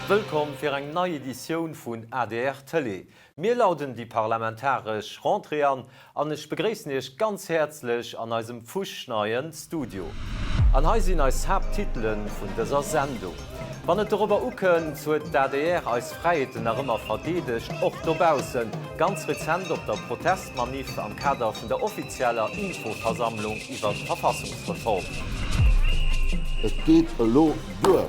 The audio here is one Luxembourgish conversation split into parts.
Wëllkomm fir eng nei Editioun vun adr Tëlee. Mir lauden déi parlamentaresch Rentrée an an ech begréissen Iech ganz häerzlech an eisem fuschneien Studio. An hei sinn eis Haapttitele vun dëser Sendung. Wann et dorobber ukënnt, huet d'ADR eis Fräiheeten nach ëmmer verdeedegt, och dobaussen. Ganz rezent op der Protestmanif am Kader vun der offizieller Infoversammlung iwwer d'Verfassungsreform. Et geet elo duer!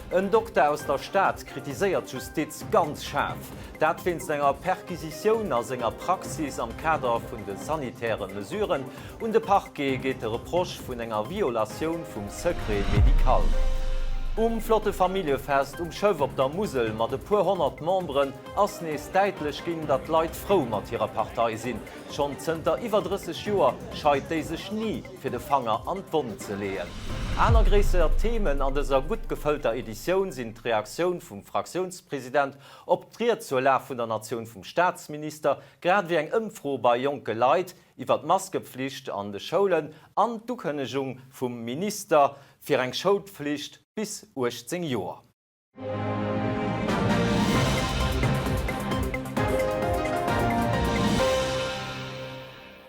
En Dokter aus der Stad kritiséiert d'Justiz ganz schaarf. Dat wéinst enger Perquisitioun a senger Praxis am Kader vun de sanitäre Mesuren. Un de Parquet geet de Reproche vun enger Violatioun vum Secret médical. Um flotte Familljefest um Schëff op der Musel mat e puer 100 Memberen ass nees däitlech ginn, datt d'Leit frou mat hirer Partei sinn. Schonn zënter iwwer 30 Joer scheit déi sech ni, fir de Fanger an d'Wonn ze leeën. Aner gréisser Themen an dëser gutt gefëllter Editioun sinn d'Reaktioun vum Fraktiounspresident op d'Ried zur Lag vun der Natioun vum Staatsminister, grad ewéi eng Ëmfro bei jonke Leit iwwer d'Maskepflicht an de Schoulen an d'Ukënnegung vum Minister fir eng Schoulpflicht bis 18 Joer.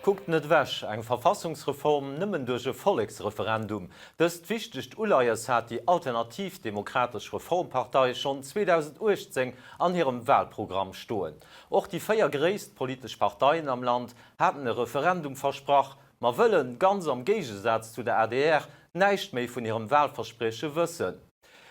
Kuckt net ewech, eng Verfassungsreform nëmmen duerch e Volleksreferendum. Dëst wichtegt Uleies hat déi Alternativ Demokratesch Reformpartei schonn 2018 an hirem Walprogramm stoen. Och déi 4 gréisst politesch Parteien am Land haten e Referendum versprach, ma wëllen, ganz am Géigesaz zu der adr, näischt méi vun hirem Walversprieche wëssen.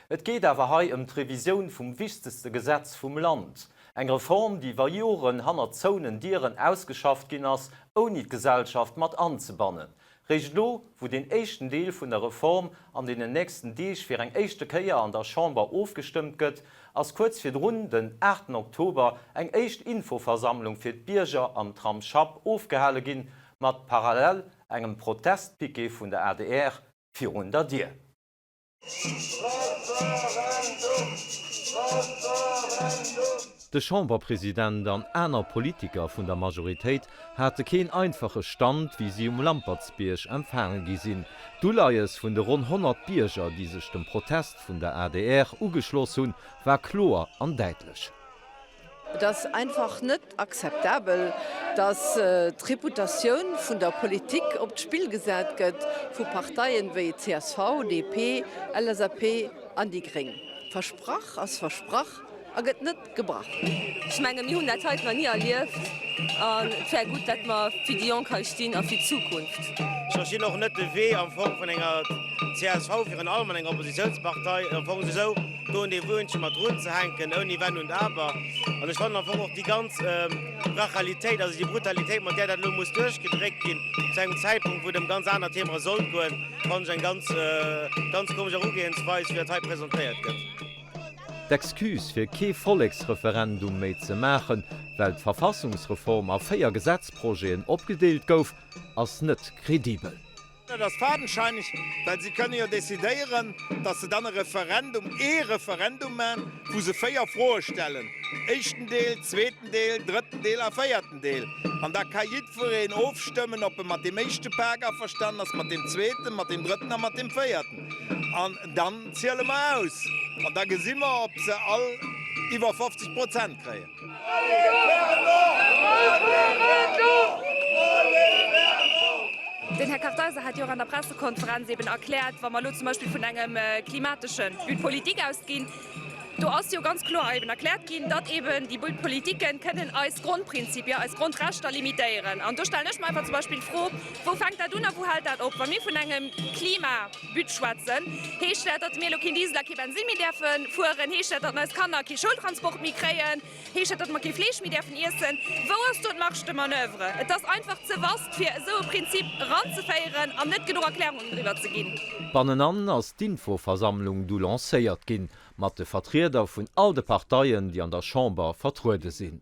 Et geet awer hei ëm d'Revisioun vum wichtegste Gesetz vum Land. Eng Reform, déi iwwer Joren hannert zouenen Dieren ausgeschafft ginn ass, ouni d'Gesellschaft mat anzebannen. Réischt elo, wou deen éischten Deel vun der Reform an deenen nächsten Deeg fir eng éischte Kéier an der Chamber ofgestëmmt gëtt, ass kuerz virdrun, den aachten Oktober, eng éischt Infoversammlung fir d'Bierger am Tramsschapp ofgehale ginn, mat parallel engem Protestpiquet vun der adr virun der Dier. De Chamberpresident an aner Politiker vun der Majoritéit hate keen einfache Stand, wéi si um Lampertsbierg empfaange gi sinn. D'Uleies vun de ronn 100 Bierger, déi sech dem Protest vun der adr ugeschloss hunn, war kloer an däitlech. Et ass einfach net akzeptabel, datt d'Reputatioun vun der Politik op d'Spill gesat gëtt vu Parteien wéi csv, DP, LSAP an déi gréng. Versprach ass versprach a gëtt net gebrach. Ech menge mir hunn dat heiten nach ni erlieft an et wär gutt, datt mer fir déi Jonk hei stinn a fir d'Zukunft. Ech verstinn och net de Wee am Fong vun enger csv, virun allem an enger Oppositiounspartei, am Fong esou do un dee Wuenche mat drun ze hänken, ouni Wenn und Aber. An ech fannen am Fong och déi ganz Brachialitéit, also déi Brutalitéit, mat där dat elo muss duerchgedréckt ginn, zu engem Zäitpunkt, wou et ëm ganz aner Themere sollt goen, fannen ech eng ganz, ganz komesch Erugehensweis, wéi dat hei presentéiert gëtt. D'Excuse fir kee Volleksreferendum méi ze maachen, well d'Verfassungsreform a 4 Gesetzprojeten opgedeelt gouf, ass net kredibel. Dat ass fadenscheineg, well si kënne jo decidéieren, datt se dann e Referendum, ee Referendum maachen, wou se 4 Froe stellen, éischten Deel, zweeten Deel, drëtten Deel a véierten Deel. An da ka jiddwereen ofstëmmen, ob e mat deem éischte Pak averstanen ass, mat deem zweeten, mat deem drëtten a mat deem véierten. An dann ziele mer aus an da gesi mer, ob se all iwwer 50 Prozent kréien. Den Här Kartheiser hat jo och an der Pressekonferenz eben erkläert, wa mer elo zum Beispill vun engem klimatesche But politique ausginn, do ass jo ganz kloer eben erkläert ginn, datt eben déi But politiquen kënnen eis Grondprinzipien, eis Grondrechter limitéieren. An do stellen ech mer einfach zum Beispill d'Fro, Wou fänkt dat un a wou hält dat op? Wa mir vun engem Klimabut schwätzen, heescht dat, datt mir elo keen Diesel a kee Bensinn méi däerfe fueren? Heescht dat, datt eis Kanner kee Schoultransport méi kréien? Heescht dat, datt mer kee Fleesch méi däerfen iessen? Wou ass do d'Marge de manoeuvre? Et ass einfach ze vast, fir esou e Prinzip eranzeféieren an net genuch Erklärungen driwwer ze ginn. Bannenan ass d'Infoversammlung du lancéiert ginn, mat de Vertrieder vun all de Parteien, déi an der Chamber vertruede sinn.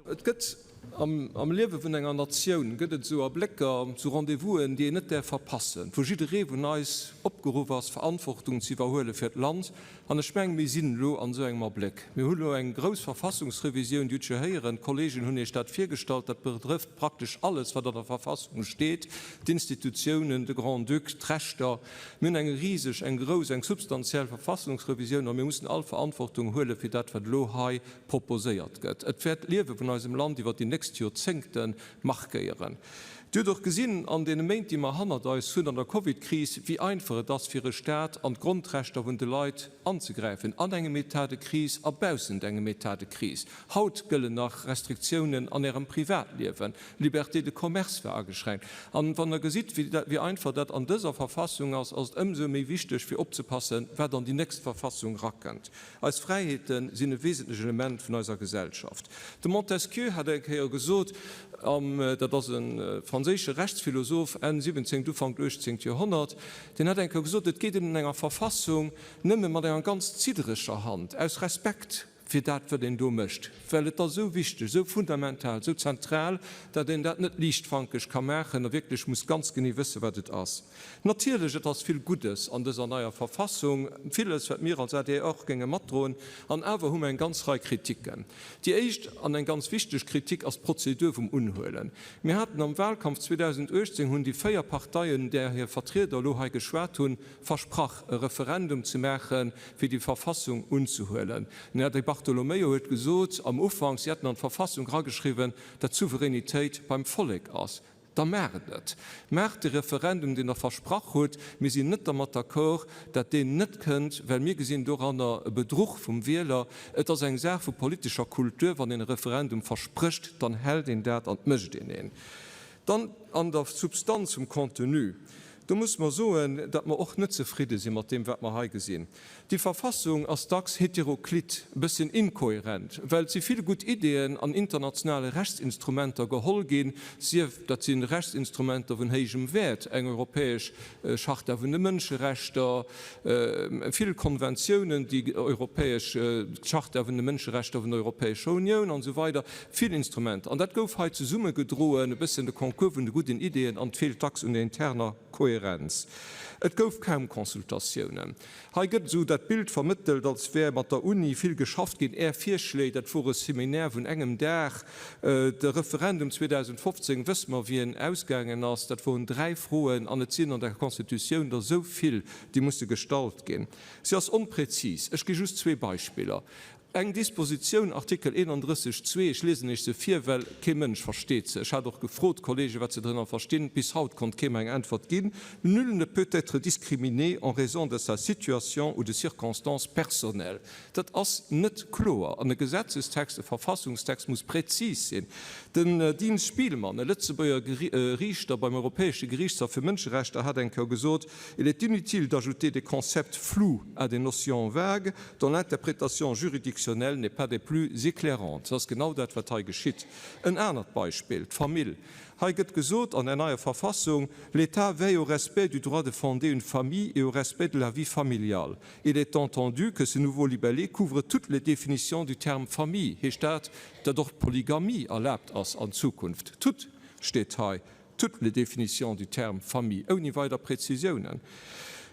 Et gëtt. Am Liewe vun enger Natioun gëtt et esou Ablécker, esou Rendez-vousen, déi een net däerf verpassen, wou jidderee vun eis opgeruff ass, Verantwortung ze iwwerhuele fir d'Land. An ech mengen, mir sinn elo an esou engem Abléck. Mir hunn elo eng grouss Verfassungsrevisioun, Dir hutt jo héieren, d'Kollegen hunn Iech dat virgestallt, dat betrëfft praktesch alles, wat an der Verfassung steet, d'Institutiounen, de Grand-Duc, d'Rechter. Mir hunn eng riseg, eng grouss, eng substantiell Verfassungsrevisioun a mir mussen all Verantwortung huele fir dat, wat elo hei proposéiert gëtt. Et wäert d'Liewe vun eisem Land iwwer déi nächst Joerzéngte markéieren. Dir hutt och gesinn an deene Méint, déi mer hannert eis hunn an der Covidkris, wéi einfach et ass, fir e Stat an d'Grondrechter vun de Leit anzegräifen, an engem État de crise a baussent engem État de crise. Haut gëllen nach Restriktiounen an Ärem Privatliewen. D'Liberté de commerce war ageschränkt. An wann Der gesitt, wéi einfach dat an dëser Verfassung ass, ass et ëmsou méi wichteg, fir opzepassen, wat an déi nächst Verfassung rakënnt. Eis Fräiheete sinn e wesentlech Element vun eiser Gesellschaft. De Montesquieu hat eng Kéier gesot, dat ass e franséische Rechtsphilosoph, Enn siwwenzéngt, Ufank uechtzéngt Joerhonnert, deen hat eng Kéier gesot, et geet een un enger Verfassung nëmme mat enger ganz ziddereger Hand, aus Respekt fir dat, wat een do mécht, well et ass esou wichteg, esou fundamental, esou zentral, datt een dat net liichtfankeg ka maachen a wierklech muss ganz genee wëssen, wat et ass. Natierlech, et ass vill Guddes an dëser neier Verfassung, villes, wat mir als adr och géinge matdroen. An awer hu mer eng ganz Rei Kritiken. Déi éischt an eng ganz wichteg Kritik ass d'Prozedur vum Unhuelen. Mir haten am Wahlkampf 2018, hunn déi 4 Parteien, där hir Vertrieder elo hei geschwat hunn, versprach, e Referendum ze maachen, fir déi Verfassung unzehuelen. Den Här Di Bartolomeo huet gesot am Ufank, si hätten an d'Verfassung erageschriwwen, datt d'Souveränitéit beim Vollek ass. Da maacht et! Maacht de Referendum, deen Der versprach hutt! Mir sinn net dermat d'accord, dat deen net kënnt, well mir gesinn doranner e Bedruch vum Wieler. Et ass eng Saach vu politescher Kultur, Wann een e Referendum versprécht, dann hält een dat an et mécht een een. Dann an der Substanz vum Contenu, do muss mer soen, datt mer och net zefridde si mat deem, wat mer hei gesinn. Déi Verfassung ass dacks heteroklit, e bësschen inkohärent, well et si vill gutt Ideeën an internationale Rechtsinstrumenter geholl ginn, sief dat si Rechtsinstrumenter vun héijem Wäert, eng europäesch Charta vun de Mënscherechter, vill Konventiounen, déi europäesch Charta vun de Mënscherechter vun der Europäescher Unioun an esou weider, vill Instrumenter. An dat gouf hei zesummegedroen, e bësschen de Concours vun de gudden Ideeën, an et feelt dacks un der interner Kohärenz. Et gouf kaum Consultatiounen. Hei gëtt esou dat Bild vermëttelt, als wär mat der Uni vill geschafft ginn. Är Virschléi, dat wor e Seminaire vun engem Dag. De Referendum 2015, wësse mer wéi en ausgaangen ass, dat woren 3 Froen an et sinn an der Constitutioun der esou vill, déi musse gestallt ginn. Se ass onpräzis. Ech gi just zwee Beispiller. Eng Dispositioun, Artikel 31, zwee, ech liesen Iech se vir, well kee Mënsch versteet se, ech hat och gefrot, d'Kollegen, wat se drënner verstinn, bis haut konnt kee mer eng Äntwert ginn, Nul ne peut être discriminé en raison de sa situation ou de circonstances personnelles. Dat ass net kloer an e Gesetzestext, e Verfassungstext muss präzis sinn. Den Dean Spielmann, e Lëtzebuerger Riichter beim Europäesche Geriichtshaff fir Mënscherechter, hat eng Kéier gesot, Il est inutile d'ajouter des concepts flous à des notions vagues dont l'interprétation juridictionnelle n'est pas des plus éclairantes. Dat ass genau dat, wat hei geschitt. En anert Beispill, d'Famill. Hei gëtt gesot an der neier Verfassung, L'État veille au respect du droit de fonder une famille et au respect de la vie familiale. Il est entendu que ce nouveau libellé couvre toutes les définitions du terme famille. Heescht dat, datt och d'Polygamie erlaabt ass an Zukunft? Toutes steet hei. Toutes les définitions du terme famille, ouni weider Präzisiounen.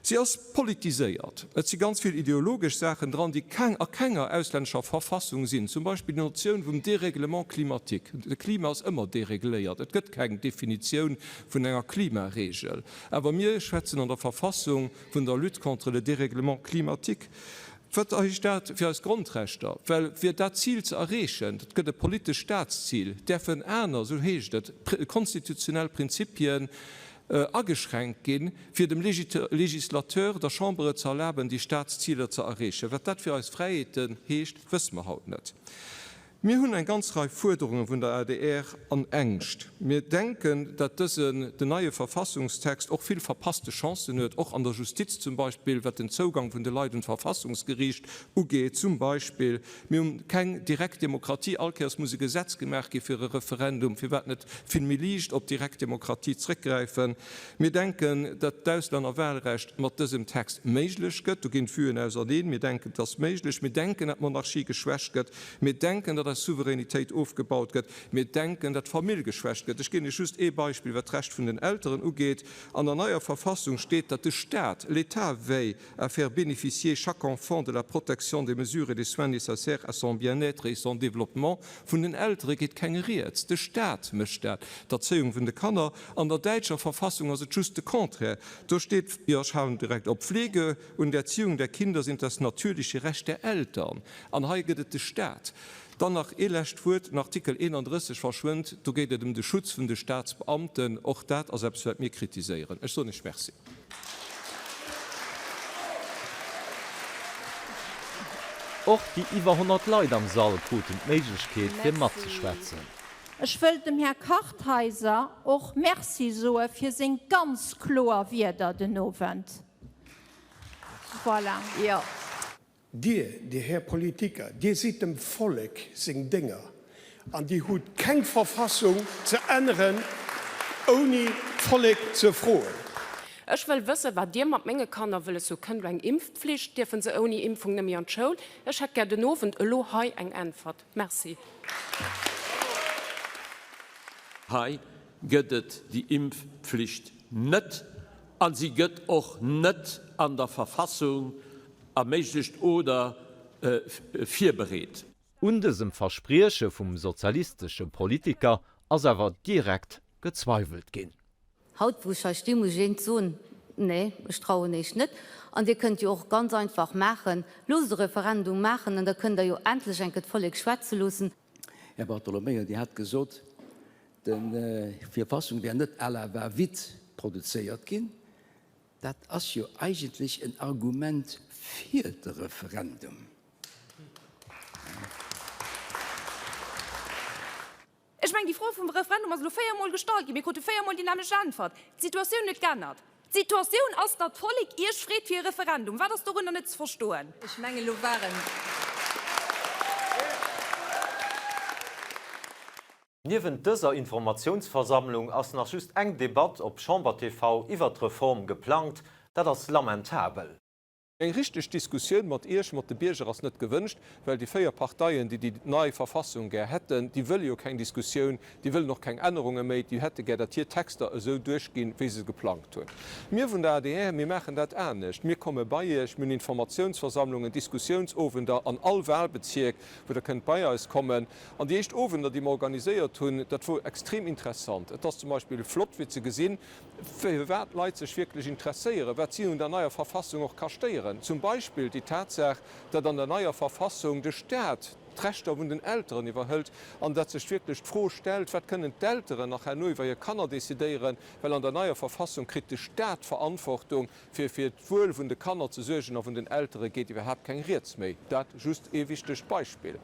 Si ass politiséiert. Et si ganz vill ideologesch Saachen dran, déi keng a kenger auslännescher Verfassung sinn. Zum Beispill déi Notioun vum Dérèglement climatique. De Klima ass ëmmer deregléiert. Et gëtt keng Definitioun vun enger Klimaregel. Awer mir schwätzen an der Verfassung vun der Lutte contre le dérèglement climatique. Wat heescht dat fir eis Grondrechter? Well fir dat Zil ze erreechen, dat gëtt e politescht Staatszil, däerfen aner, esou heescht et, konstitutionell Prinzipien ageschränkt ginn, fir dem Législateur, der Chamber et ze erlaben, déi Staatsziler ze erreechen. Wat dat fir eis Fräiheeten heescht, wësse mer haut net. Mir hunn eng ganz Rei Fuerderunge vun der adr an Ängscht. Mir denken, datt dësen, den neie Verfassungstext och vill verpasste Chancen huet, och an der Justiz zum Beispill, wat den Zougang vun de Leit un d'Verfassungsgeriicht ugeet zum Beispill. Mir hunn keng direkt Demokratie. All Kéiers muss e Gesetz gemaach gi fir e Referendum. Firwat net vill méi liicht op direkt Demokratie zréckgräifen? Mir denken, datt d'Auslännerwahlrecht mat dësem Text méiglech gëtt. Do ginn d'Vuen auserneen. Mir denken, et ass méiglech. Mir denken, datt d'Monarchie geschwächt gëtt. Mir denken, datt eis. eis Souveränitéit ofgebaut gëtt. Mir denken, datt d'Famill geschwächt gëtt. Ech ginn Iech just ee Beispill, wat d'Recht vun den Elteren ugeet. An der neier Verfassung steet, datt de Staat, l'État veille à faire bénéficier chaque enfant de la protection des mesures et des soins nécessaires à son bien-être et son développement. Vun den Eltere geet keng Rieds. De Staat mécht dat, d'Erzéiung vun de Kanner. An der däitscher Verfassung ass et just de Contraire. Do steet, jo, ech halen direkt op, Pflege und Erziehung der Kinder sind das natürliche Recht der Eltern. An hei gëtt et de Staat. Dann nach ee lescht Wuert, Den Artikel 31 verschwënnt. Do geet et ëm de Schutz vun de Staatsbeamten. Och dat ass eppes, wat mir kritiséieren. Ech soen Iech Merci. Och déi iwwer 100 Leit am Sall kruten d'Méiglechkeet, fir matzeschwätzen. Ech wëll dem Här Kartheiser och Merci soe fir seng ganz kloer Wierder den Owend. Voilà. Jo. Dir, Dir Här Politiker, Dir sidd dem Vollek seng Dénger an Dir hutt keng Verfassung ze änneren, ouni d'Vollek ze froen. Ech wëll wëssen, wat Dir mat menge Kanner wëlles hutt. Kënnt elo eng Impfpflicht? Dierfen se ouni Impfung nëmme an d'Schoul? Ech hätt gär den Owend elo hei eng Äntwert. Merci. Hei gëtt et déi Impfpflicht net a si gëtt och net an der Verfassung erméiglecht oder virbereet. Un dësem Versprieche vum sozialistesche Politiker ass awer direkt gezweiwelt ginn. Haut, wou ech hei stinn, muss ech eent soen, Nee, ech trauen Iech net. An Dir kënnt jo och ganz einfach maachen, Loosst e Referendum maachen an da kënnt Der jo endlech eng Kéier d'Vollek schwätze loossen. Här Bartolomeo, Dir hat gesot, d'Verfassung wär net à la va-vite produzéiert ginn. Dat ass jo eigentlech en Argument fir de Referendum. Ech mengen, déi Fro vum Referendum ass elo véiermol gestallt ginn. Mir krute véiermol déi nämmlecht Äntwert. D'Situatioun huet geännert. D'Situatioun ass, datt d'Vollek Iech freet fir e Referendum. Wat ass dorunner net ze verstoen? Ech mengen, elo waren. Niewent dëser Informatiounsversammlung ass nach just eng Debatt op Chamber TV iwwert d'Reform geplangt. Dat ass lamentabel. Eng richteg Diskussioun mat Iech, mat de Bierger ass net gewënscht, well déi 4 Parteien, déi déi nei Verfassung gär hätten, déi wëlle jo keng Diskussioun, déi wëllen och keng Ännerunge méi, déi hätte gär, datt hir Texter esou duerchginn, wéi se se geplangt hunn. Mir vun der adr, mir maachen dat anescht. Mir komme bei Iech, mir hunn Informatiounsversammlungen, Diskussiounsowender an all Wahlbezierk, wou Der kënnt bei eis kommen. An déi éischt Owender, déi mer organiséiert hunn, dat wor extrem interessant. Et ass zum Beispill flott fir ze gesinn, fir wat d'Leit sech wierklech interesséieren, wat si un der neier Verfassung och ka stéieren. Zum Beispill déi Tatsaach, datt an der neier Verfassung de Staat d'Rechter vun den Elteren iwwerhëlt an datt sech wierklech d'Fro stellt, wat kënnen d'Elteren nach herno iwwer hir Kanner decidéieren, well an der neier Verfassung kritt de Staat d'Verantwortung. Fir fir d'Wuel vun de Kanner ze suergen a vun den Eltere geet iwwerhaapt keng Rieds méi. Dat just ee wichtegt Beispill.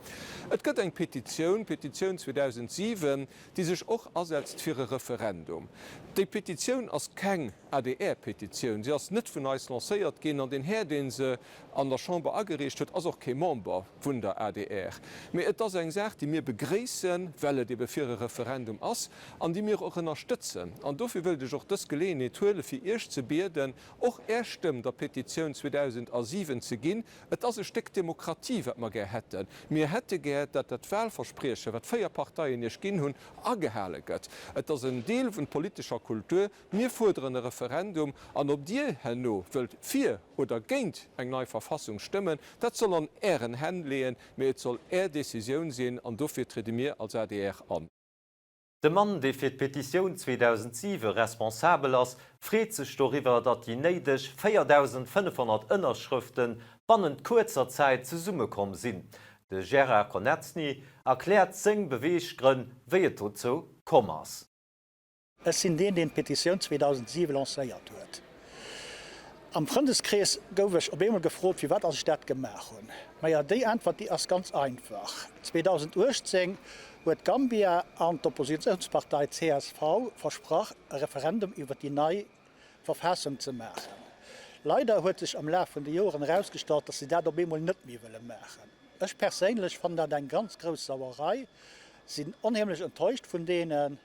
Et gëtt eng Petitioun, d'Petitioun 2007, déi sech och asetzt fir e Referendum. Déi Petitioun ass keng ADR-Petitioun, si ass net vun eis lancéiert ginn an deen Här, dee se an der Chamber agereecht huet, ass och kee Member vun der adr. Mee et ass eng Saach, déi mir begréissen, well et ebe fir e Referendum ass an déi mir och ënnerstëtzen. An dofir wëilt ech och dës Geleeënheet huelen, fir Iech ze bieden, och Är Stëmm der Petitioun 2007 ze ginn. Et ass e Stéck Demokratie, wat mer gär hätten. Mir hätte gär, datt dat Wahlversprieche, wat 4 Parteien Iech ginn hunn, agehale gëtt. Et ass en Deel vun politescher Kultur. Mir fuerderen e Referendum, an ob Dir herno wëllt fir oder géint eng nei Verfassung stëmmen, dat soll an Ären Hänn leeën, mee et soll Är Decisioun sinn, an dofir triede mir als adr an. De Mann, dee fir d'Petitioun 2007 responsabel ass, freet sech doriwwer, datt déi néideg 4.500 Ënnerschrëfte bannent kuerzer Zäit zesummekomm sinn. De Gérard Konetzny erkläert seng Beweeggrënn, wéi et dozou komm ass. Ech sinn deen, deen d'Petitioun 2007 lancéiert huet. Am Frëndeskrees gouf ech op eemol gefrot, firwat ass ech dat gemaach hunn. Maja, déi Äntwert, déi ass ganz einfach, 2018 huet Gambia an d'Oppositiounspartei csv versprach, e Referendum iwwer déi nei Verfassung ze maachen. Leider huet sech am Laf vun de Joren erausgestallt, datt si dat op eemol net méi wëlle maachen. Ech perséinlech fannen dat eng ganz grouss Sauerei, sinn onheemlech enttäuscht vun deenen.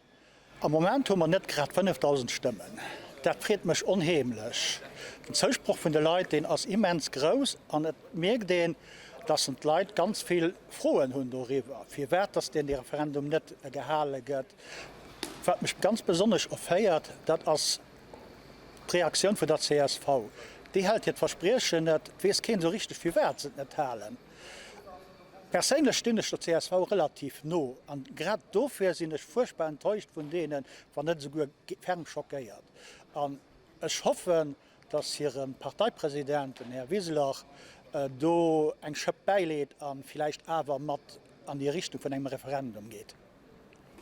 Am Moment hu mer net grad 5.000 Stëmmen. Dat freet mech onheemlech. Den Zousproch vun de Leit, deen ass immens grouss an et mierkt een, Dass d'Leit ganz vill Froen hunn doriwwer, firwat dass deen Referendum net gehale gëtt. Wat mech ganz besonnesch erféiert, dat ass d'Reaktioun vun der csv. Déi hält hiert Verspriechen net. Et weess keen esou richteg, firwat se et net halen. Perséinlech stinn ech der csv relativ no an grad dofir sinn ech fuerchtbar enttäuscht vun deenen, wann net esouguer ferm schockéiert. An ech hoffen, dass hire Parteipresident, den Här Wiseler, do eng Schëpp bäileet a villäicht awer mat an déi Richtung vun engem Referendum geet.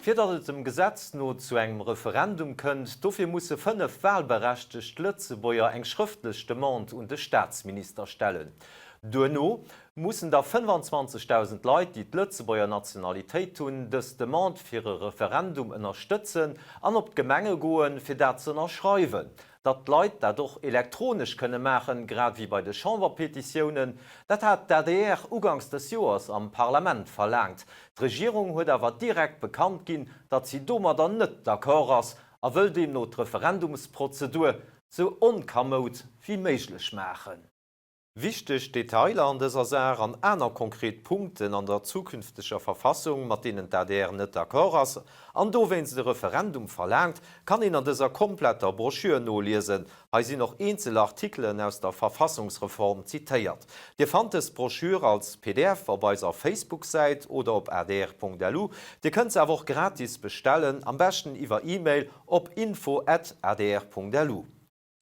Fir datt et dem Gesetz no zu engem Referendum kënnt, dofir musse 5 wahlberechtegt Lëtzebuerger eng schrëftlech Demande un de Staatsminister stellen. Duerno mussen da 25.000 Leit, déi d'Lëtzebuerger Nationalitéit hunn, dës Demande fir e Referendum ënnerstëtzen an op d'Gemenge goen, fir dat ze ënnerschreiwen. Datt d'Leit dat och elektronesch kënne maachen, grad ewéi bei de Chamberpetitiounen, dat hat d'ADR uganks des Joers am Parlament verlaangt. D'Regierung huet awer direkt bekannt ginn, datt si domadder net d'accord ass a wëll deemno d'Referendumsprozedur sou onkamoud wéi méiglech maachen. Wichteg Detailer an dëser Saach an aner konkret Punkten an der zukünfteger Verfassung, mat deenen d'ADR net d'accord ass an dowéinst e Referendum verlaangt, kann een an dëser kompletter Broschür noliesen. Hei sinn och eenzel Artikelen aus der Verfassungsreform zitéiert. Dir fannt dës Broschür als pdf op eiser Facebook-Säit oder op adr.lu. Dir kënnt se awer och gratis bestellen, am beschten iwwer E-Mail op info@adr.lu.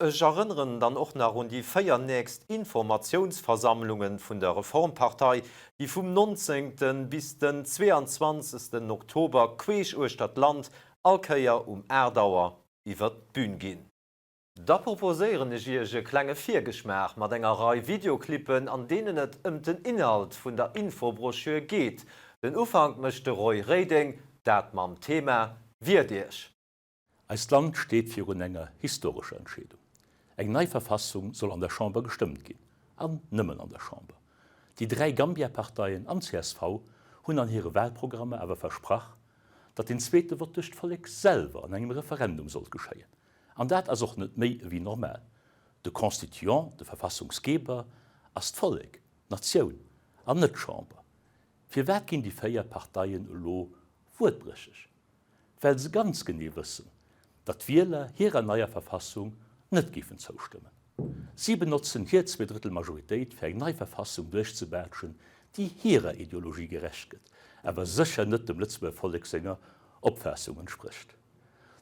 Ech erënneren dann och nach un déi 4 nächst Informatiounsversammlungen vun der Reformpartei, déi vum 19. Bis den 22. Oktober queesch uechter d'Land all Kéier um 8 Auer iwwert d'Bün ginn. Da proposéieren ech Iech e klenge Virgeschmaach mat enger Rei Videoclippen, an deenen et ëm den Inhalt vun der Infobroschür geet. Den Ufank mécht de Roy Reding, dat mam Thema Wiert Iech! Eist Land steet virun enger historescher Entscheedung. Eng nei Verfassung soll an der Chamber gestëmmt ginn, an nëmmen an der Chamber. Déi 3 Gambia-Parteien an csv hunn an hire Wahlprogrammer awer versprach, datt den zweete Vott duerch d'Vollek selwer an engem Referendum sollt geschéien. An dat ass och net méi ewéi normal. De Constituant, de Verfassungsgeber, ass d'Vollek, d'Natioun, an net d'Chamber. Firwat ginn déi 4 Parteien elo wuertbrécheg? Well se ganz genee wëssen, datt d'Wieler hirer neier Verfassung net géifen zoustëmmen. Si benotzen hir Zweedrëttel-Majoritéit fir eng nei Verfassung duerchzebaatschen, déi hirer Ideologie gerecht gëtt, awer sécher net dem Lëtzebuerger Vollek senger Opfaassung entsprécht.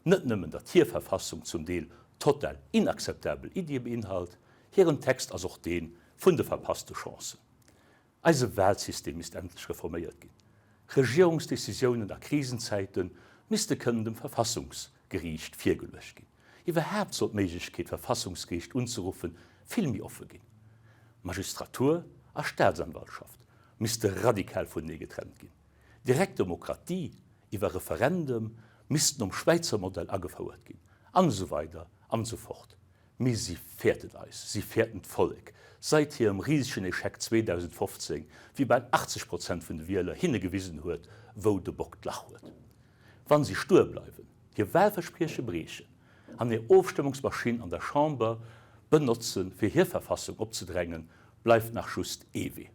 Net nëmmen, datt hir Verfassung zum Deel total inakzeptabel Iddie beinhalt, hiren Text ass och dee vun de verpasste Chancen. Eise Wahlsystem misst endlech reforméiert ginn. Regierungsdecisiounen a Krisenzäite misste kënnen dem Verfassungsgeriicht virgeluecht ginn. Iwwerhaapt soll d'Méiglechkeet d'Verfassungsgeriicht unzeruffen vill méi offe ginn. Magistratur a Staatsanwaltschaft misste radikal vunenee getrennt ginn. Direkt Demokratie iwwer Referendem misst nom Schwäizer Modell agefouert ginn, an esou weider an esou fort. Mee si fäerten eis, si fäerten d'Vollek. Sait hirem risegen Echec 2015, wéi bal 80 Prozent vun de Wieler hinne gewisen huet, wou de Bock d'Lach huet. Wann si stuer bleiwen, hir Wahlversprieche briechen an hir Ofstëmmungsmaschinn an der Chamber benotzen, fir hir Verfassung opzedrängen, bleift nach just ee Wee,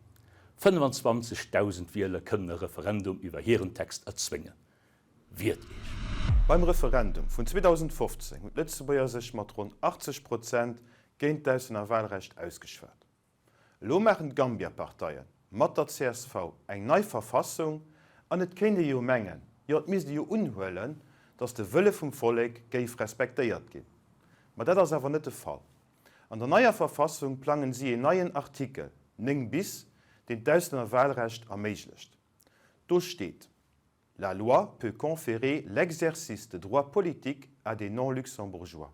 25.000 Wieler kënnen e Referendum iwwer hiren Text erzwéngen. Wiert Iech! Beim Referendum vun 2015 hunn d'Lëtzebuerger sech mat ronn 80 Prozent géint d'Auslännerwahlrecht ausgeschwat. Elo maachen d'Gambia-Parteie mat der csv eng nei Verfassung an et kéint ee jo mengen, jo et misst ee jo unhuelen, datt de Wëlle vum Vollek géif respektéiert ginn. Ma dat ass awer net de Fall. An der neier Verfassung plangen si een neien Artikel 9 bis, deen d'Auslännerwahlrecht erméiglecht. Do steet. La loi peut conférer l'exercice de droits politiques à des non-luxembourgeois.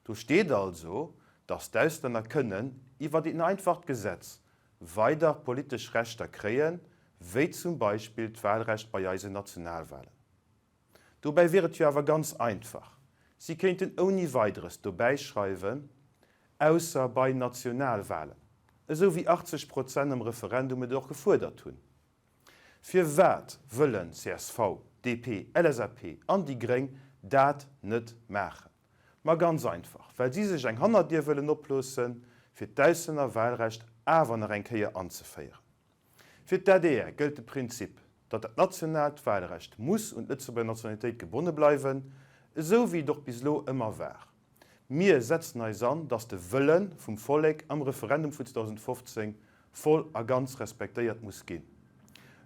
Do steet also, dass d'Auslänner kënnen iwwert een einfacht Gesetz weider politesch Rechter kréien, wéi zum Beispill d'Wahlrecht bei eisen Nationalwahlen. Dobäi wier et jo awer ganz einfach, si kéinten ouni Weideres dobäi schreiwen, ausser bei Nationalwahlen, esou wéi 80 Prozent am Referendum et och gefuerdert hunn. Firwat wëllen csv, DP, LSAP an déi Gréng dat net maachen? Ma ganz einfach, well si sech eng Hannerdier wëllen oploossen, fir d'Auslännerwahlrecht awer nach eng Kéier anzeféieren. Fir d'ADR gëllt de Prinzip, datt dat nationaalt Wahlrecht muss un d'Lëtzebuerger Nationalitéit gebonne bleiwen, esou wéi et och bis elo ëmmer war. Mir setzen eis an, datt de Wëlle vum Vollek am Referendum vun 2015 voll a ganz respektéiert muss ginn.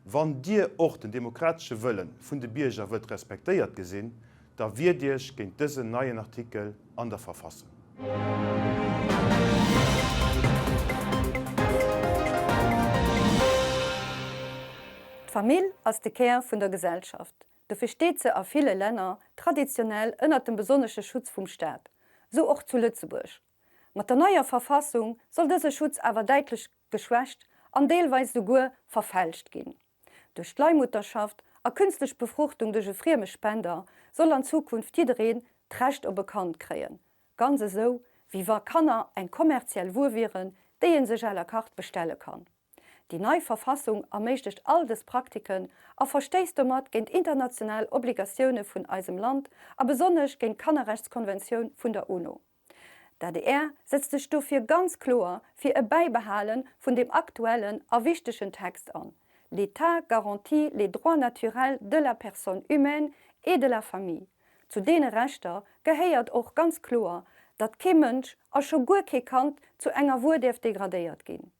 Wann Dir och den demokratesche Wëlle vun de Bierger wëllt respektéiert gesinn, da wiert Iech géint dësen neien Artikel an der Verfassung. D'Famill ass de Kär vun der Gesellschaft. Dofir steet se a ville Länner traditionell ënnert dem besonnesche Schutz vum Staat. Sou och zu Lëtzebuerg. Mat der neier Verfassung soll dëse Schutz awer däitlech geschwächt an deelweis souguer verfälscht ginn. Duerch d'Leihmutterschaft a künstlech Befruchtung duerch e frieme Spender soll an Zukunft jiddereen d'Recht op e Kand kréien, ganz esou wéi wa Kanner eng kommerziell Wuer wieren, déi ee sech à la carte bestelle kann. Déi nei Verfassung erméiglecht all dës Praktiken a verstéisst domat géint international Obligatioune vun eisem Land a besonnesch géint d'Kannerrechtskonventioun vun der UNO. D'adr setzt sech dofir ganz kloer fir e Bäibehale vun deem aktuellen a wichtegen Text an, L'État garantit les droits naturels de la personne humaine et de la famille. Zu deene Rechter gehéiert och ganz kloer, datt kee Mënsch a scho guer kee Kand zu enger Wuer däerf degradéiert ginn.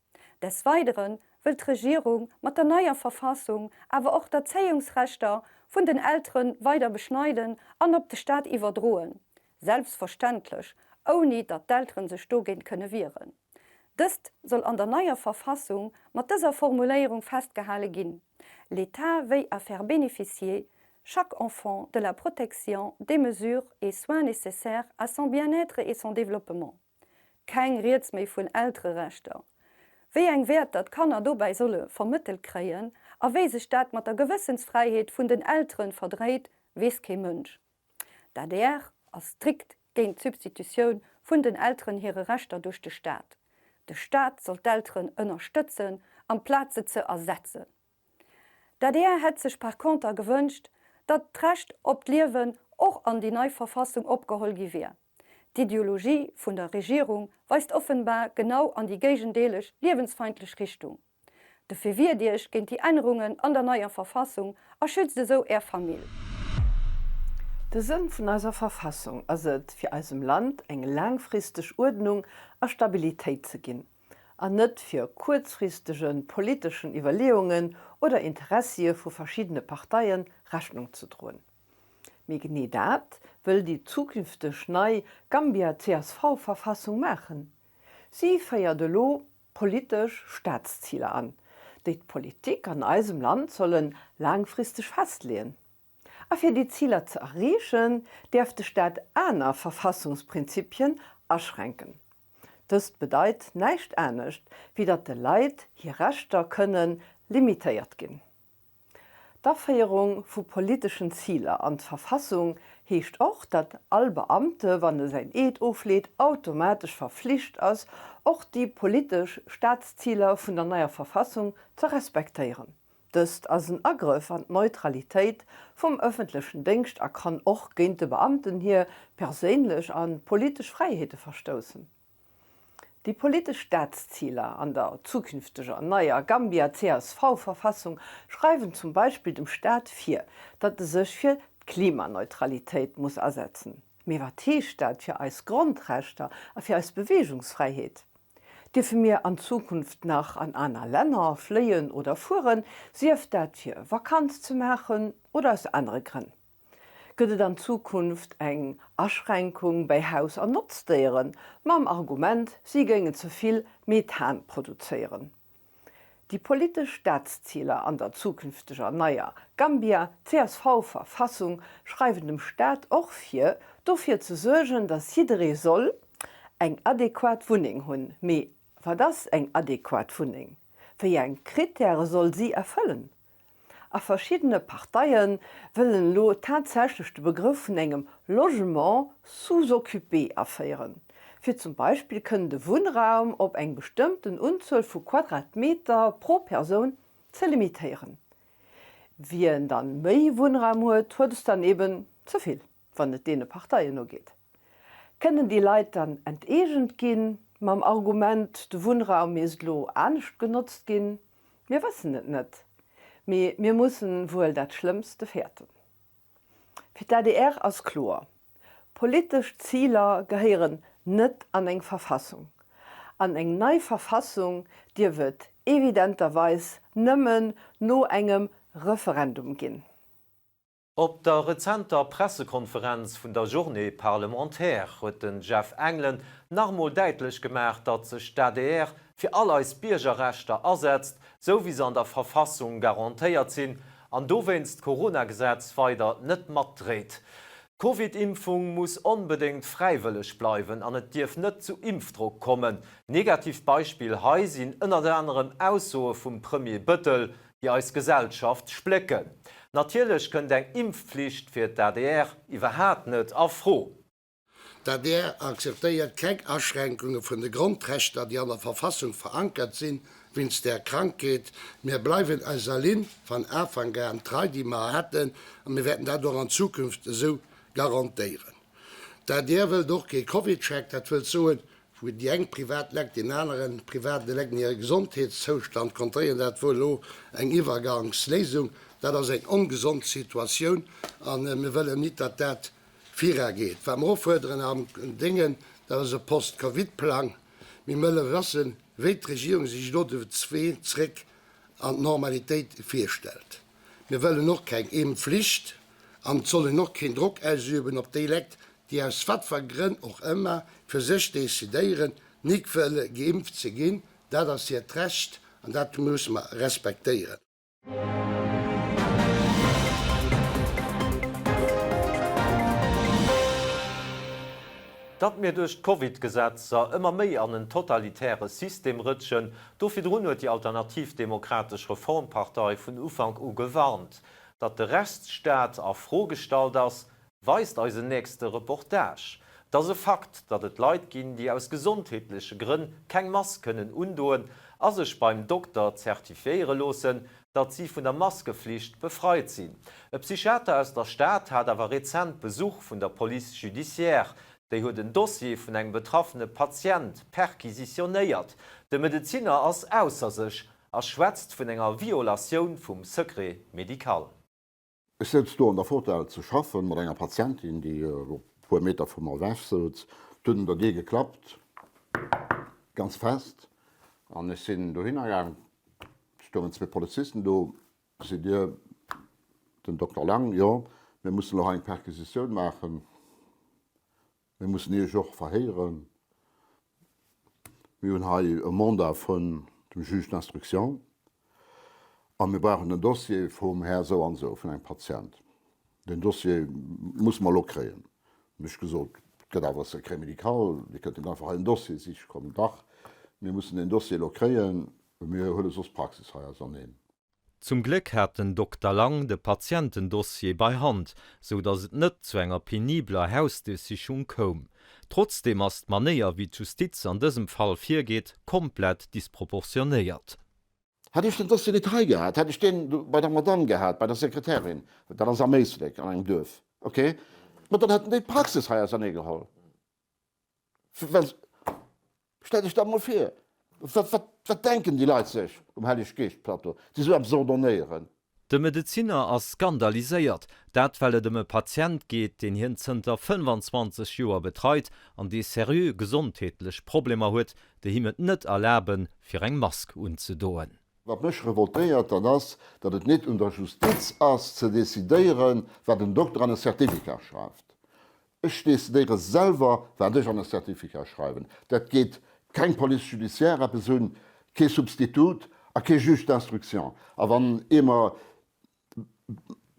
Des Weidere wëll d'Regierung mat der neier Verfassung awer och d'Erzéiungsrechter vun den Eltere weider beschneiden an op de Staat iwwerdroen, selbstverständlech ouni datt d'Eltere sech dogéint kënne wieren. Dëst soll an der neier Verfassung mat dëser Formuléierung festgehale ginn, L'État veille à faire bénéficier chaque enfant de la protection, des mesures et soins nécessaires à son bien-être et son développement. Keng Rieds méi vun Eltererechter. Wéi eng Wäerter d'Kanner dobäi solle vermëttelt kréien a wéi sech dat mat der Gewëssensfräiheet vun den Eltere verdréit, weess kee Mënsch. D'adr ass strikt géint d'Substitutioun vun den Elteren hire Rechter duerch de Staat. De Staat soll d'Elteren ënnerstëtzen, amplaz se ze ersetzen. D'adr hätt sech par conter gewënscht, datt d'Recht op d'Liewen och an déi nei Verfassung opgeholl gi wier. D'Ideologie vun der Regierung weist offenbar genau an déi géigendeeleg liewensfeindlech Richtung. Dofir wiert Iech géint déi Ännerungen an der neier Verfassung a schützt esou Är Famill. De Sënn vun eiser Verfassung ass et, fir eisem Land eng laangfristeg Uerdnung a Stabilitéit ze ginn, an net fir kuerzfristege politeschen Iwwerleeungen oder Interessie vu verschiddene Parteie Rechnung ze droen. Mee genee dat wëll déi zukünfteg nei Gambia-CSV-Verfassung maachen. Si féiert elo politesch Staatsziler an, déi d'Politik an eisem Land solle laangfristeg festleeën. A fir déi Ziler ze erreechen, däerf de Staat aner Verfassungsprinzipien aschränken. Dëst bedeit näischt anescht, wéi datt de Leit hir Rechter kënne limitéiert ginn. D'Aféierung vu politeschen Ziler an d'Verfassung heescht och, datt all Beamte, wann e säin Eed ofleet, automatesch verflicht ass, och déi politesch Staatsziler vun der neier Verfassung ze respektéieren. Dëst ass en Agrëff an d'Neutralitéit vum ëffentlechen Déngscht a kann och géint de Beamten hir perséinlech a politesch Fräiheete verstoussen. Déi politesch Staatsziler an der zukünfteger neier Gambia-CSV-Verfassung schreiwen zum Beispill dem Staat vir, datt e sech fir d'Klimaneutralitéit muss asetzen. Mee wat heescht dat fir eis Grondrechter a fir eis Beweegungsfräiheet? Dierfe mir an Zukunft nach an aner Länner fléien oder fueren, sief dat fir Vakanz ze maachen oder aus anere Grënn? Gëtt et an Zukunft eng Aschränkung bäi Haus an Notzdéieren, mam Argument, si géingen ze vill Methan produzéieren? Déi politesch Staatsziler an der zukünfteger neier Gambia-CSV-Verfassung schreiwen dem Staat och vir, dofir ze suergen, datt jidderee soll eng adequat Wunneng hunn. Mee wat ass eng adequat Wunneng? Wéi eng Krittäre soll si erfëllen? A verschiddene Parteie wëllen elo tatsächlech de Begrëff vun engem Logement sous-occupé aféieren, fir zum Beispill kënnen de Wunnraum op eng bestëmmten Unzuel vu Quadratmeter pro Persoun ze limitéieren. Wien dann méi Wunnraum huet, huet es dann eben ze vill, wann et deene Parteien nogeet. Kënnen déi Leit dann enteegent ginn, mam Argument, de Wunnraum misst elo anescht genotzt ginn? Mir wëssen et net, mee mir mussen wuel dat Schlëmmste fäerten. Fir d'ADR ass kloer, Politesch Ziler gehéieren net an eng Verfassung. An eng nei Verfassung dierf et evidenterweis nëmmen no engem Referendum ginn. Op der rezenter Pressekonferenz vun der Journée parlementaire huet den Jeff Engelen nach emol däitlech gemaach, datt sech d'ADR fir all eis Biergerrechter asetzt, sou wéi se an der Verfassung garantéiert sinn, an dowéinst d'Corona-Gesetz weider net matdréit. D'Covid-Impfung muss onbedéngt fräiwëlleg bleiwen an et dierf net zu Impfdrock kommen. Negativt Beispill hei sinn ënnert anerem Aussoe vum Premier Bëttel, déi eis Gesellschaft splécken. Natierlech kënnt eng Impfpflicht fir d'ADR iwwerhaat net a Fro. D'adr akzeptéiert keng Aschränkunge vun de Grondrechter, déi an der Verfassung verankert sinn, wéinst där Krankheet. Mir bleiwen eiser Linn van Afank aan trei, déi mer haten, a mir wäerten dat och an Zukunft esou garantéieren. D'adr wëllt och kee CovidCheck, dat wëllt soen, wou déi eng privat Lekt deen aneren private Lekt hire Gesondheetszoustand kontrolléieren, dat wor elo eng Iwwergangsléisung. Dat ass eng ongesond Situatioun a mir wëllen nit, datt dat vira geet. Wat mer och fuerderen am Déngen, dat ass e Post-Covid-Plang. Mir wëlle wëssen, wéi d'Regierung sech elo de Wee zréck an d'Normalitéit virstellt. Mir wëllen och keng Impfflicht an et soll een och keen Drock ausüben op déi Lekt, déi aus watfer Grënn och ëmmer fir sech decidéieren, nik wëlle geimpft ze ginn. Dat ass hiert Recht an dat musse mer respektéieren. Datt mir duerch d'Covid-Gesetzer ëmmer méi an en totalitäre System rëtschen, do virdrun huet déi Alternativ Demokratesch Reformpartei vun Ufank u gewarnt. Datt de Rechtsstaat a Fro gestallt ass, weist eisen nächste Reportage. Et ass e Fakt, datt et Leit ginn, déi aus gesondheetleche Grënn keng Mask kënnen undoen a sech beim Dokter zertifiéiere loossen, datt si vun der Maskeflicht befreit sinn. E Psychiater aus der Stad hat awer rezent Besuch vun der Police judiciaire. Déi huet en Dossier vun engem betraffene Patient perquisitionéiert. De Medezinner ass ausser sech a schwätzt vun enger Violatioun vum Secret médical. Ech souz do an der Fotell ze schaffen mat enger Patientin, déi e puer Meter vu mer ewech souz. Et huet un der Dier geklappt, ganz fest, an ech sinn dohinner gaang. Et stoungen zwee Polizisten do. Sidd Dir den Dokter Lang? Jo, mir mussen elo hei eng Perquisitioun maachen. Mir mussen Iech och verhéieren. Mir hunn hei e Mandat vun dem Juge d'instruction a mir brauchen den Dossier vum Här esou an esou, vun engem Patient. Deen Dossier musse mer elo kréien. Hunn ech gesot, et gëtt awer e Secret médical, Dir kënnt net einfach hei en Dossier siche kommen. Dach, mir mussen deen Dossier elo kréien, mir huele soss d'Praxis hei auserneen. Zum Gléck hat den Dokter Lang de Patientendossier bei Hand, sou datt et net zu enger penibler Hausduerchsichung koum. Trotzdeem ass d'Manéier, wéi d'Justiz an dësem Fall virgeet, komplett disproportionéiert. Hätt ech den Dossier nit hei gehat, hätt ech deen bei der Madame gehat, bei der Sekretärin, dat ass am Éislek an engem Duerf, ok, ma dann hätten déi d'Praxis hei auserneegeholl. Well, stell dech dat mol vir, wat, wat, wat denken déi Leit sech um Helleg-Geescht-Plateau, déi esou eppes ordonnéieren? De Medezinner ass skandaliséiert, dat well et ëm e Patient geet, deen hien zënter 25 Joer betreit an dee seriö gesondheetlech Problemer huet, déi him et net erlaben, fir eng Mask unzedoen. Wat mech revoltéiert, dat ass, datt et net un der Justiz ass ze decidéieren, wat en Dokter an e Certificat schreift. Ech decidéiere selwer, wat ech an e Certificat schreiwen. Dat geet keng Police judiciaire eppes un, kee Substitut a kee Juge d'instruction. A wann ee mer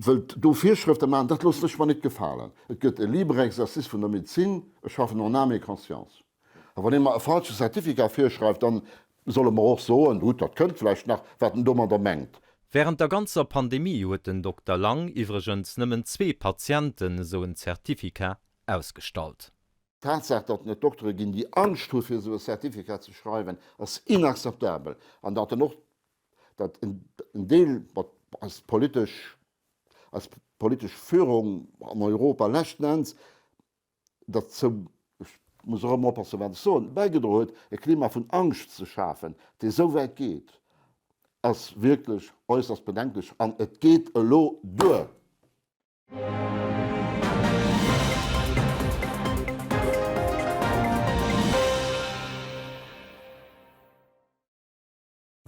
wëllt do Virschrëfte maachen, dat loossen ech mer nit gefalen. Et gëtt e libre exercice vun der Medezin, ech schaffen en âme et conscience. A wann ee mer e falsche Certificat virschreift, dann soll e mer och soen, gutt, dat kënnt vläicht nach, wat en domadder mengt. Wärend der ganzer Pandemie huet den Dokter Lang iwwregens nëmmen zwee Patienten esou en Certificat ausgestallt. D'Tatsaach, datt et Doktere ginn, déi Angscht hu fir esou e Certificat ze schreiwen, ass inakzeptabel. An datt en och, datt en Deel, mat eis politesch, eis politesch Führung an Europa leschten Enns, derzou, ech muss och ëmmer oppassen, wat ech soen, bäigedroe huet, e Klima vun Angscht ze schafen, dee sou wäit geet. ass wierklech äusserst bedenklech an et geet elo duer!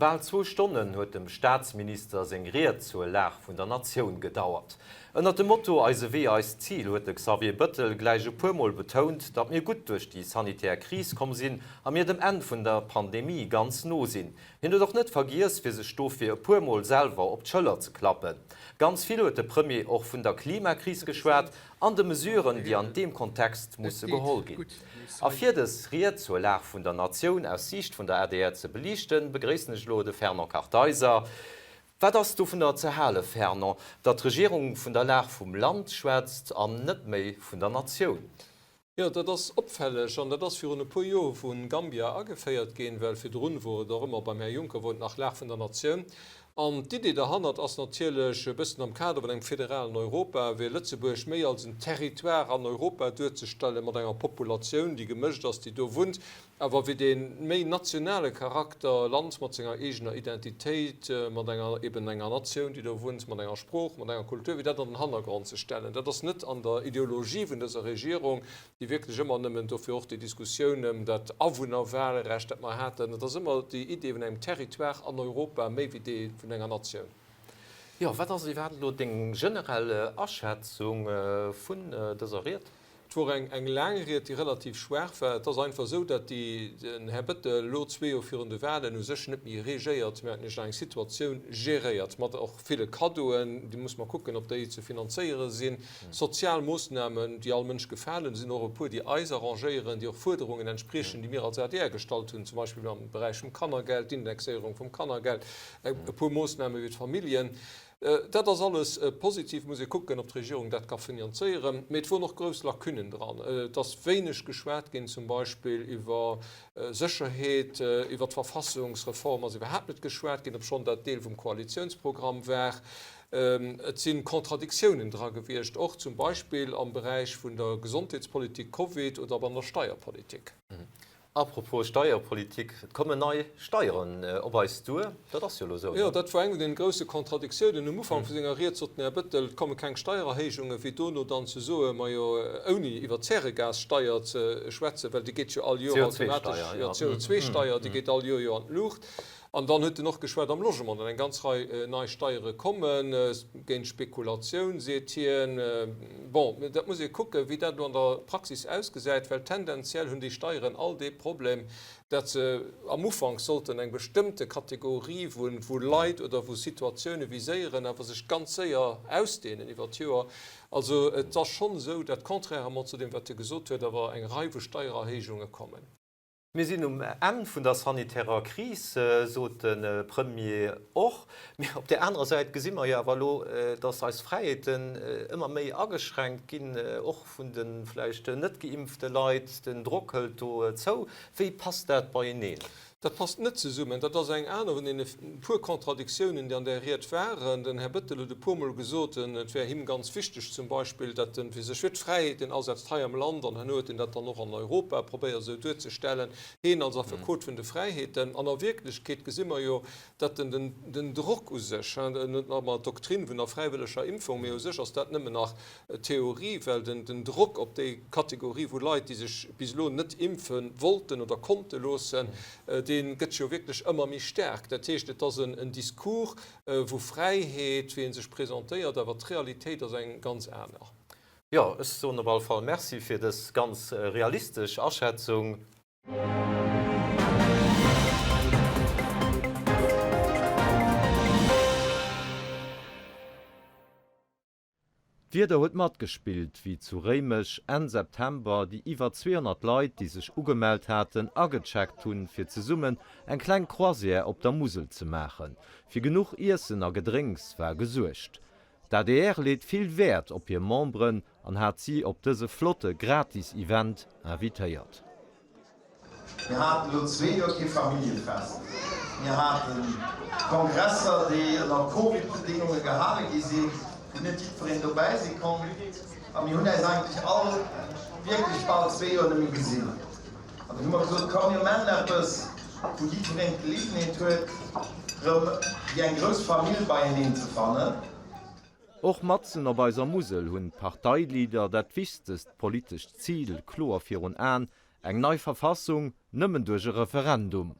Bal zwou Stonnen huet dem Staatsminister seng Ried zur Lag vun der Natioun gedauert. Ënnert dem Motto Eise Wee, eist Zil huet de Xavier Bëttel gläich e puer Mol betount, datt mir gutt duerch déi sanitär Kris komm sinn a mir dem Enn vun der Pandemie ganz no sinn. Hien huet och net vergiess, fir sech dofir e puer Mol selwer op d'Schëller ze klappen. Ganz vill huet de Premier och vun der Klimakris geschwat an de Mesuren, déi an deem Kontext musse geholl ginn. A fir dës Ried zur Lag vun der Natioun aus Siicht vun der adr ze beliichten, begréissen ech elo de Fernand Kartheiser. Wat ass dovunner ze hale, Fernand, datt d'Regierung vun der Lag vum Land schwätzt an net méi vun der Natioun? Jo, dat ass opfälleg an dat ass virun e puer Joer vu Gambia ageféiert ginn, well virdrun wor et och ëmmer, beim Här Juncker wor et nach Lag vun der Natioun. An d'Idee derhannert ass natierlech e bëssen am Kader vun engem federalen Europa, fir Lëtzebuerg méi als en Territoire an Europa duerzestellen, mat enger Populatioun, déi gemëscht ass, déi do wunnt, awer fir dee méi nationale Charakter, e Land mat senger eegener Identitéit, mat enger, eben enger Natioun, déi do wunnt, mat enger Sprooch, mat enger Kultur, fir dat an den Hannergrond ze stellen. Dat ass net an der Ideologie vun dëser Regierung, déi wierklech ëmmer nëmmen, dofir och déi Diskussioun ëm dat Awunnerwahlrecht, dat mer haten, et ass ëmmer déi Idee vun engem Territoire an Europa méi wéi déi vun enger Natioun. Jo, wat ass iwwerhaapt elo deng generell Aschätzung vun dëser Ried? Et wor eng eng laang Ried, déi relativ schwaach war. Et ass einfach esou, datt déi, den Här Bettel elo zwee Joer virun de Wahlen u sech net méi regéiert, mä eigentlech eng Situatioun geréiert, mat och ville Kaddoen, déi muss mer kucken, ob déi ze finanzéiere sinn, Sozial Moossnamen, déi all Mënsch gefalen, sinn och e puer, déi eis arrangéieren, déi och Fuerderungen entspriechen, déi mir als adr gestallt hunn, zum Beispill am Beräich vum Kannergeld, d'Indexéierung vum Kannergeld, e puer Moossname fir d'Familljen. Dat ass alles positiv, muss ee kucken, ob d'Regierung dat ka finanzéieren. Mee et woren och grouss Lacunnen dran. Et ass wéineg geschwat ginn zum Beispill iwwer Sécherheet, iwwer d'Verfassungsreform ass iwwerhaapt net geschwat ginn, obschonn dat Deel vum Koalitiounsprogramm war. Et si Kontradiktiounen dra gewiescht, och zum Beispill am Beräich vun der Gesondheetspolitik, Covid, oder an der Steierpolitik. Apropos Steierpolitik, et kommen nei Steieren op eis duer, dat ass jo elo esou, ne? Jo, dat war eng vun deene grousse Kontradiktiounen. Um Ufank vu senger Ried sot den Här Bettel, et komme keng Steiererhéijungen, fir dono dann ze soen, majo, ouni iwwer d'Zäregassteier ze schwätzen, well déi geet jo all Joer automatesch, jo, d'CO2-Steier, déi geet all Joer jo an d'Luucht. An dann huet en och geschwat am Logement, datt eng ganz Rei nei Steiere kommen, géint Spekulatioun, seet hien. Bon, dat muss ee kucken, wéi dat elo an der Praxis ausgesäit, well tendenziell hunn déi Steieren all dee Problem, datt se am Ufank sollten eng bestëmmte Kategorie vu vu Leit oder vu Situatioune viséieren, awer sech ganz séier ausdehnen iwwer d'Joer. Also et ass schonn esou, datt contrairement zu deem, wat e gesot huet, awer eng Rei vu Steiererhéijunge kommen. Mir sinn um Enn vun der sanitärer Kris, sot de Premier och. Mee op där anerer Säit gesi mer jo awer elo, datt eis Fräiheeten ëmmer méi ageschränkt ginn, och vun de vläicht net geimpfte Leit. Den Drock hëlt do zou. Wéi passt dat beieneen? Dat passt net zesummen. Dat ass eng aner vun deene puer Kontradiktiounen, déi an där Ried waren. Den Här Bettel huet e puermol gesot, et wär him ganz wichteg zum Beispill, datt en fir sech fir d'Fräiheeten asetzt hei am Land, an herno huet en dat dann och an Europa probéiert esou duerzestellen, heen als Affekot vun de Fräiheeten. An a Wierklechkeet gesi mer jo, datt en den den Drock u sech, en huet nach ëmmer d'Doktrin vun der fräiwëlleger Impfung, mee u sech ass dat nëmmen nach Theorie, well den den Drock op déi Kategorie vu Leit, déi sech bis elo net impfe wollten oder konnte loossen, dee gëtt jo wierklech ëmmer méi staark. Dat heescht, et ass en Discours vu Fräiheet, wéi e sech presentéiert, awer d'Realitéit ass eng ganz aner. Jo, ech soen op alle Fall Merci fir dës ganz realistesch Aschätzung. D'Wieder huet matgespillt, wéi zu Réimech Enn September déi iwwer 200 Leit, déi sech ugemellt haten, agecheckt hunn, fir zesummen eng kleng Croisière op der Musel ze maachen. Fir genuch Iessen a Gedrénks war gesuergt. D'adr leet vill Wäert op hir Memberen an hat si op dëse flotte Gratis-Event invitéiert. Mir haten elo zwee Joer kee Familljefest. Mir hate Kongresser, déi ënner Covid-Bedéngunge gehale gi sinn, wou net jiddwereen dobäi si konnt. A mir hunn äis eigentlech all wierklech bal zwee Joer net méi gesinn. An dunn hu mer gesot, komm mir maachen eppes, wou jiddwereen d'Geleeënheet huet. Rëm wéi eng grouss Famill beieneen ze fannen. Och matzen op eiser Musel hunn d'Parteileader dat wichtegst politescht Zil kloer virun Aen, eng nei Verfassung nëmmen duerch e Referendum.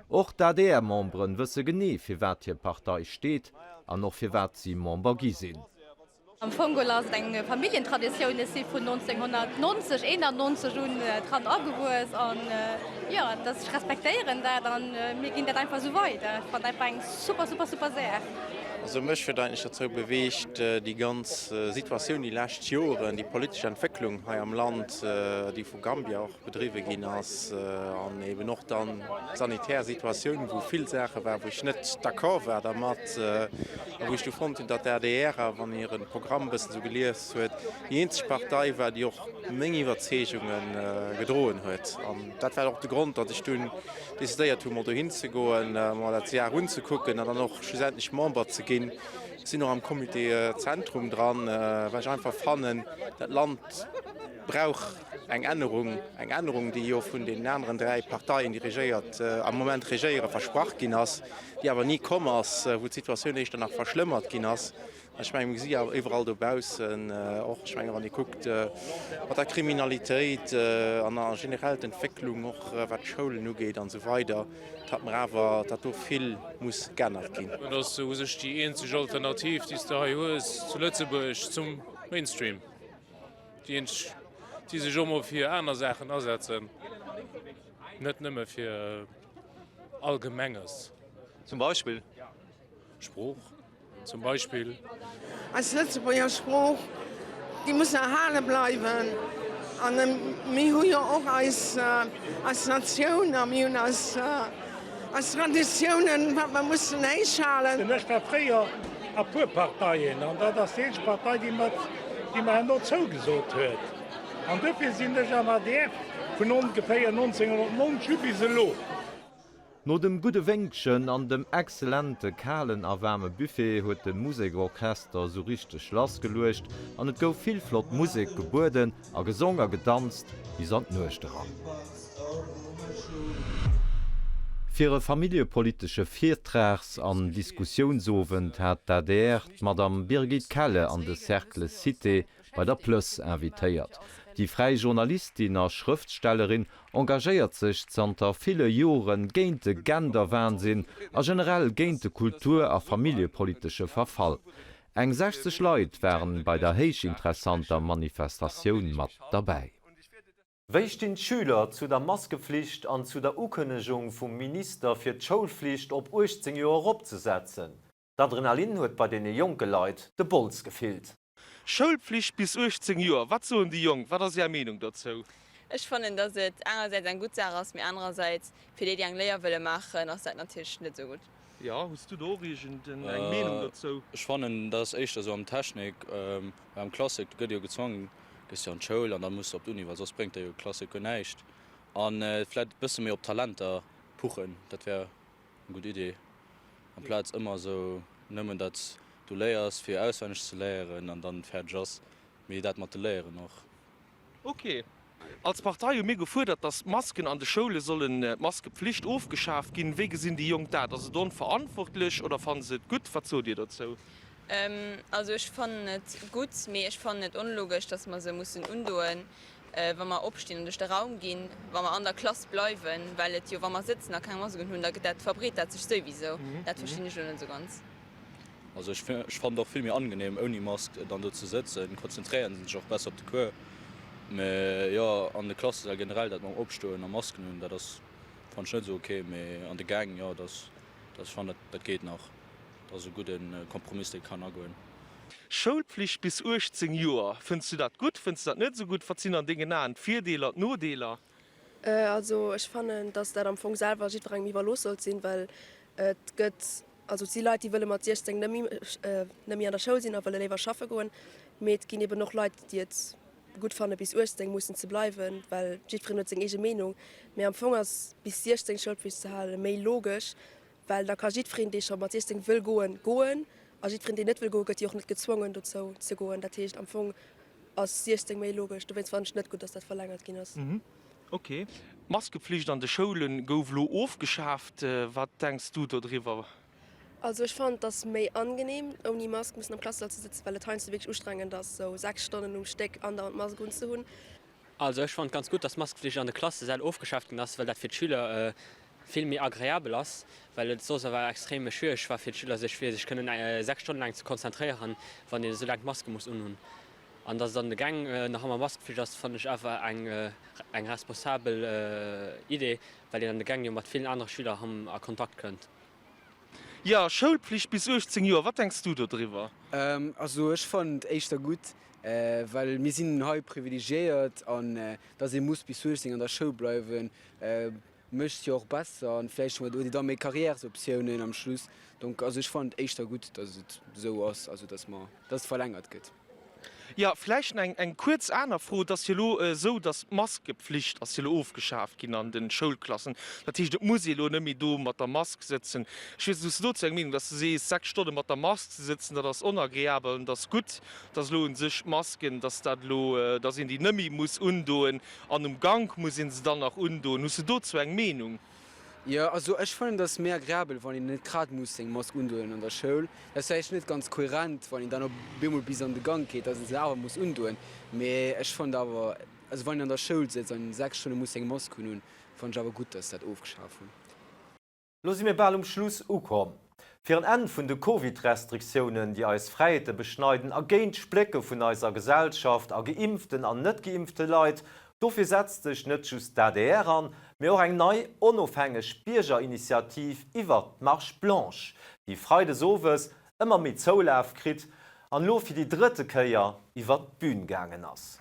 Och d'ADR-Memberen wësse genee firwat hir Partei steet an och firwat si Member gi sinn. Am Fong geholl ass et eng Familljentraditioun. Ech si vun 1990, 91 un dran agewuess an jo, dass ech respektéieren dat an mir ginn dat einfach esou weider. Ech fannen einfach eng super, super, super Saach. Also mech huet eigentlech dozou beweegt, déi ganz Situatioun déi lescht Joren, déi politesch Entwécklung hei am Land, déi vu Gambia och bedriwwe ginn ass an eben och dann d'sanitär Situatioun, wou vill Saache waren, wou ech net d'accord war dermat a wou ech du fonnt hunn, datt d'ADR, a wann een hire Programm e bëssen esou gelies huet, déi eenzeg Partei war, déi och meng Iwwerzeegunge gedroen huet. An dat war och de Grond, datt ech dunn decidéiert hunn, mol dohin ze goen, mer dat Jar unzekucken an dann och schlussendlech Member ze ginn. Ech sinn och am Comité Zentrum dran, well ech einfach fannen, dat Land brauch Eng Ännerung, eng Ännerung, déi jo vun deenen aneren 3 Parteien, déi regéiert, am Moment regéieren, versprach ginn ass, déi awer ni komm ass, wou d'Situatioun éischter nach verschlëmmert ginn ass. Ech mengen, mir gesi awer iwwerall dobaussen och, ech mengen, wann ee kuckt mat der Kriminalitéit an a generell d'Entwécklung och wat d'Schoulen ugeet an esou weider, datt mer awer, datt do vill muss geännert ginn. Et ass u sech déi eenzeg Alternativ, déi s de hei hues zu Lëtzebuerg zum Mainstream. Déi eenzeg, déi sech och mol fir aner Saachen asetzen, net nëmme fir Allgemenges. Zum Beispill? Sprooch zum Beispill. Eis Lëtzebuerger Sprooch, déi muss erhale bleiwen. An mir hu jo och eis, eis Natioun a mir hunn eis, eis Traditiounen, wat mer mussen héichhalen. Ech war fréier a puer Parteien, an dat ass déi eenzeg Partei, déi mer, déi mer herno zougesot huet. An dofir sinn ech am adr vun ongeféier 1990 u bis elo. No dem gudde Wéngchen an dem excellente kalen a waarme Buffet huet de Musekorchester sou richteg lassgeluecht an et gouf vill flott Musek gebueden a gesong a gedanzt bis an d'Nuecht eran. Fir e familljepolitesche Virtrags an Diskussiounsowend hat d'ADR d'Madame Birgit Kelle an de Cercle Cité bei der Plëss invitéiert. Déi fräi Journalistin a Schrëftstellerin engagéiert sech zanter ville Jore géint de Genderwahnsinn a generell géint de kultur a familljepolitesche Verfall. Eng 60 Leit waren bei der héichinteressanter Manifestatioun mat derbäi. Wéi stinn d'Schüler zu der Maskeflicht an zu der Ukënnegung vum Minister fir d'Schoulflicht op 18 Joer eropzesetzen? D'Adrenalin huet bei deene jonke Leit de Bols gefillt. Schoulpflicht bis 18 Joer, wat soen déi Jonk? Wat ass Är Meenung dozou? Ech fannen, dass et engersäits eng gutt Saach ass, mee anerersäits fir déi, déi eng Léier wëlle maachen, ass dat natierlech net esou gutt. Jo, hues du do och iergend eng Meenung dozou? Ech fannen, dat ass éischter esou am Technik, well am Klassik, do gëtt ee jo gezwongen, gëss jo an d'Schoul an da muss de op d'Uni, well soss bréngt der jo Klassik guer näischt. An vläit e bësse méi op Talenter puchen, dat wär eng gutt Idee, amplaz ëmmer esou nëmmen datt du léiers fir auswenneg ze léieren an dann fäerdeg ass, mee dat mat de Léieren och. Ok. Als Partei hu mir gefuerdert, datt d'Masken an de Schoule sollen, d'Maskepflicht ofgeschaaft ginn. Wéi gesinn déi Jonk dat? Ass et onverantwortlech oder fanne se et gutt? Wat sot Dir dozou? Also ech fannen et gutt, mee ech fannen et onlogesch, datt mer se mussen undoen, wa mer opstinn an duerch de Raum ginn, wa mer an der Klass bleiwen, well et jo, wa mer sëtzen a keng Mask unhunn, da gëtt dat, verbreet dat sech souwisou. Dat verstinn ech elo net esou ganz. Also ech fannen et och vill méi angenehm ouni Mask dann do ze sëtzen, konzentréieren sech och besser op de Cours. Mee jo an de Klassesäll generell dat mam Opstoen a Masken hunn, dat ass fannen ech net esou ok. Mee an de Gäng jo, dat dat ech fannen dat geet nach, dat ass e gudde Kompromiss dee kann agoen. Schoulpflicht bis 18 Joer, fënns du dat gutt, fënns du dat net esou gutt? Wat sinn an dengen Aen d'Virdeeler, d'Nodeeler? Also ech fannen, dass dat am Fong selwer jiddwerengem iwwerlooss sollt sinn, well et gëtt, also et si Leit, déi wëlle mat 16 net méi, net méi an der Schoul sinn a wëlle léiwer schaffe goen, mee et ginn eben och Leit, déi et gutt fanne bis 18 mussen ze bleiwen, well jiddwereen huet seng eege Meenung. Mee am Fong ass bis 16 Schoulpflicht ze hale méi logesch, well da ka jiddwereen, dee scho mat 16 wëll goen, goen a jiddwereen, deen net wëll goen, gëtt jo och net gezwongen dozou ze goen. Dat heescht am Fong ass 16 méi logesch. Dowéinst fannen ech net gutt, dass dat verlängert ginn ass. Ok. D'Maskepflicht an de Schoule gouf elo ofgeschaaft. Wat denks du dodriwwer? Also ech fannen et ass méi angenehm ouni Mask mussen am Klassesall ze sëtzen, well et heiansdo wierklech ustrengend ass sou 6 Stonnen um Stéck andauernd d'Mask unzehunn. Also ech fannen et ganz gutt, dass d'Maskeflicht an de Klassesäll ofgeschaaft ginn ass, well dat fir d'Schüler vill méi agreabel ass, well et soss awer extrem schwiereg war fir d'Schüler sech fir sech kënnen 6 Stonnen laang ze konzentréieren, wann een esou laang d'Maske muss unhunn. An dass et an de Gäng nach ëmmer Maskeflicht ass, fannen ech awer eng eng responsabel Idee, well een an de Gäng jo mat villen anere Schüler a Kontakt kënnt. Jo, Schoulpflicht bis 18 Joer, wat denks du do driwwer? Also ech fannen et éischter gutt, well mir sinn hei privilegiéiert an dass ee muss bis 18 an der Schoul bleiwen mécht jo och besser an vläicht huet ee da méi Carrièresoptiounen am Schluss. Donc also ech fannen et éischter gutt, dass et esou ass, also dass mer, dass et verlängert gëtt. Jo, vläicht nach eng kuerz aner Fro. Et ass jo elo esou, datt d'Maskepflicht ass jo elo ofgeschaaft ginn an de Schoulklassen. Dat heescht, et muss ee elo net méi do mat der Mask sëtzen. Ech weess net, hues de dozou eng Meenung, datt s de sees, 6 Stonne mat der Mask ze sëtzen, dat ass onagreabel an et ass gutt, datt elo u sech d'Masken, datt dat elo, datt een déi net méi muss undoen an um Gank muss ee se dann nach undoen. Hues de dozou eng Meenung? Jo, also ech fannen et ass méi agreabel wann een net grad muss seng Mask undoen an der Schoul. Dat ass vläicht net ganz kohärent wann een dann op eemol bis an de Gank geet, dass een se awer muss undoen. Mee ech fannen awer, also wann een an der Schoul sëtzt an 6 Stonne muss seng Mask unhunn, fannen ech awer gutt, dass se dat ofgeschaf hunn. Lo si mir bal um Schluss ukomm. Fir en Enn vun de Covid-Restriktiounen, déi eis Fräiheete beschneiden a géint d'Splécke vun eiser Gesellschaft a geimpften an net geimpfte Leit, dofir setzt sech net just d'ADR an, mee och eng nei onofhängeg Biergerinitiativ iwwert d'Marche Blanche, déi freides owes ëmmer méi Zoulaf kritt an elo fir déi drëtte Kéier iwwert d'Bün gaangen ass.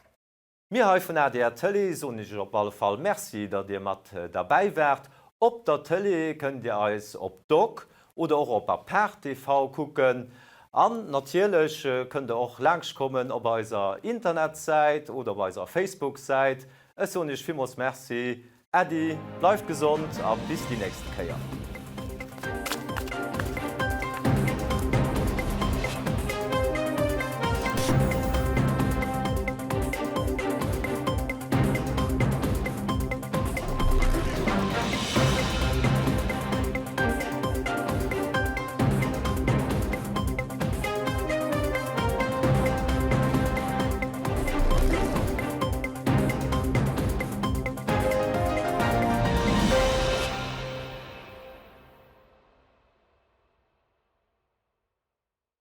Mir hei vun adr Tëlee soen iech op alle Fall Merci, datt dir mat derbäi waart. Op der Tëlee kënnt dir eis op Dok oder och op Apart TV kucken. An natierlech kënnt der och laangschtkommen op eiser Internetsäit oder op eiser Facebook-Säit. Ech soen iech villmools Merci. Äddi, bleift gesond a bis déi nächste Kéier.